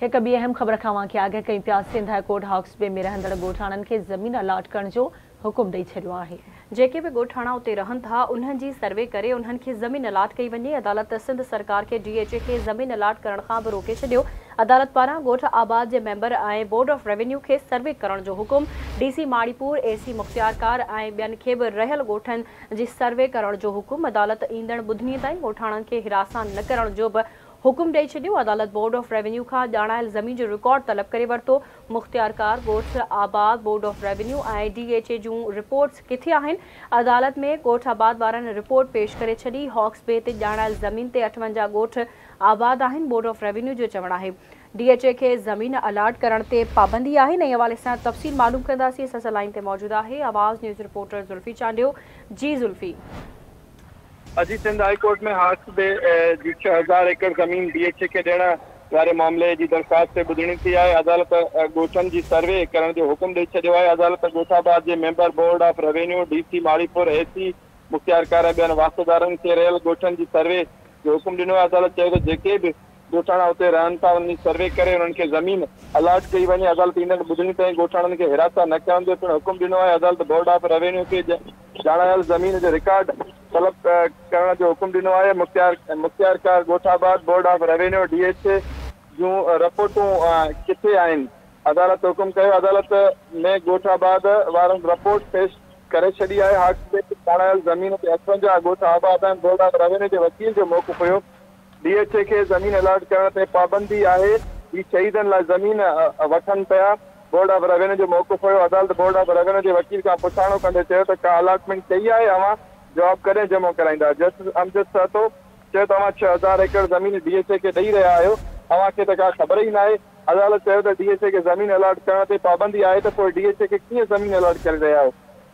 هڪ ٻي اهم خبر کان اوهان کي آگاهه ڪيون پيا. سنڌ هاء ڪورٽ هاڪس بي ۾ رهندڙ ڳوٺاڻن کي زمين الاٽ ڪرڻ جو حڪم ڏئي ڇڏيو آهي. جيڪي به ڳوٺاڻا اتي رهن ٿا، انهن جي سروي ڪري انهن کي زمين الاٽ ڪئي وڃي. عدالت سنڌ سرڪار کي ڊي ايچ اي کي زمين الاٽ ڪرڻ کان به روڪي ڇڏيو. عدالت پاران ڳوٺ آباد جي ميمبر ۽ بورڊ آف ريونيو کي سروي ڪرڻ جو حڪم. ڊي سي ماڙيپور، اي سي مختيارڪار ۽ ٻين کي به رهيل ڳوٺن جي سروي ڪرڻ جو حڪم. عدالت ايندڙ ٻڌڻي تائين ڳوٺاڻن کي هراسان نه ڪرڻ جو به حڪم ڏئي ڇڏيو. عدالت بورڊ آف ريونيو کان ڄاڻايل زمين جو رڪارڊ طلب ڪري ورتو. مختيارڪار ڳوٺ آباد، board of revenue ۽ D H A June reports ڪٿي آهن؟ عدالت ۾ ڳوٺ آباد وارن رپورٽ پيش ڪري ڇڏي. هاڪس بي تي ڄاڻايل زمين تي 58 ڳوٺ آباد آهن. بورڊ آف ريونيو جو چوڻ آهي ڊي ايچ اي کي زمين الاٽ ڪرڻ تي پابندي آهي. انهي حوالي سان تفصيل معلوم ڪنداسين. اسان سان لائين تي موجود آهي آواز نيوز رپورٽر زلفي چانڊيو. جي زلفي. اڄ سنڌ هاء ڪورٽ ۾ هاڪس بي جي 6000 ايڪڙ زمين ڊي ايچ اي کي ڏيڻ واري معاملي جي درخواست تي ٻڌڻي ٿي آهي. عدالت ڳوٺن جي سروي ڪرڻ جو حڪم ڏئي ڇڏيو آهي. عدالت ڳوٺ آباد جي member board of revenue, D C Maripur, A C مختيارڪار ۽ ٻين واسطيدارن کي رهيل ڳوٺن جي سروي جو حڪم ڏنو آهي. عدالت چيو ته جيڪي به ڳوٺاڻا اتي رهن ٿا، انهن جي سروي ڪري انهن کي زمين الاٽ ڪئي وڃي. عدالت ايندڙ ٻڌڻي تائين ڳوٺاڻن کي هراسان نه ڪرڻ جو پڻ حڪم ڏنو آهي. عدالت بورڊ آف روينيو کي ڄاڻايل زمين جو رڪارڊ طلب ڪرڻ جو حڪم ڏنو آهي. مختيارڪار ڳوٺ آباد، board of revenue, D H A جون رپورٽون ڪٿي آهن؟ عدالت حڪم ڪيو. عدالت ۾ ڳوٺ آباد وارن رپورٽ پيش ڪري ڇڏي آهي. هاڪس بي تي ڄاڻايل زمين تي 58 ڳوٺ آباد آهن. بورڊ آف روينيو جي وڪيل جو موقف هيو ڊي ايچ اي کي زمين الاٽ ڪرڻ تي پابندي آهي، هي شهيدن لاء زمين وٺن پيا، بورڊ آف روينيو جو موقف هيو. عدالت بورڊ آف روينيو جي وڪيل کان پڇاڻو ڪندي چيو ته ڪا الاٽمينٽ ڪئي آهي، اوهان جواب ڪڏهن جمع ڪرائيندا؟ جسٽس امجد سهتو چيو ته اوهان 6000 ايڪڙ زمين ڊي ايچ اي کي ڏئي رهيا آهيو، اوهان کي ته ڪا خبر ئي ناهي. عدالت چيو ته ڊي ايچ اي کي زمين الاٽ ڪرڻ تي پابندي آهي ته پوء ڊي ايچ اي کي ڪيئن زمين الاٽ ڪري رهيا آهيو؟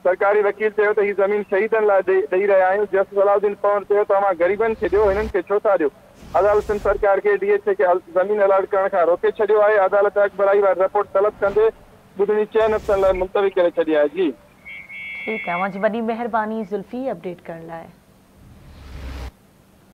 سرڪاري وڪيل چيو ته هي زمين شهيدن لاء ڏئي رهيا آهيون. جسٽس علاء الدين پنهور چيو ته اوهان غريبن کي ڏيو، هنن کي ڇو ٿا ڏيو؟ عدالت سنڌ سرڪار کي ڊي ايچ اي کي زمين الاٽ ڪرڻ کان روڪي ڇڏيو آهي. عدالت اڳڀرائي واري رپورٽ طلب ڪندي ٻڌڻي چئن هفتن لاء ملتوي ڪري ڇڏي آهي. جي. ٺيڪ آهي، اوهان جي وڏي مهرباني زلفي اپڊيٽ ڪرڻ لاء.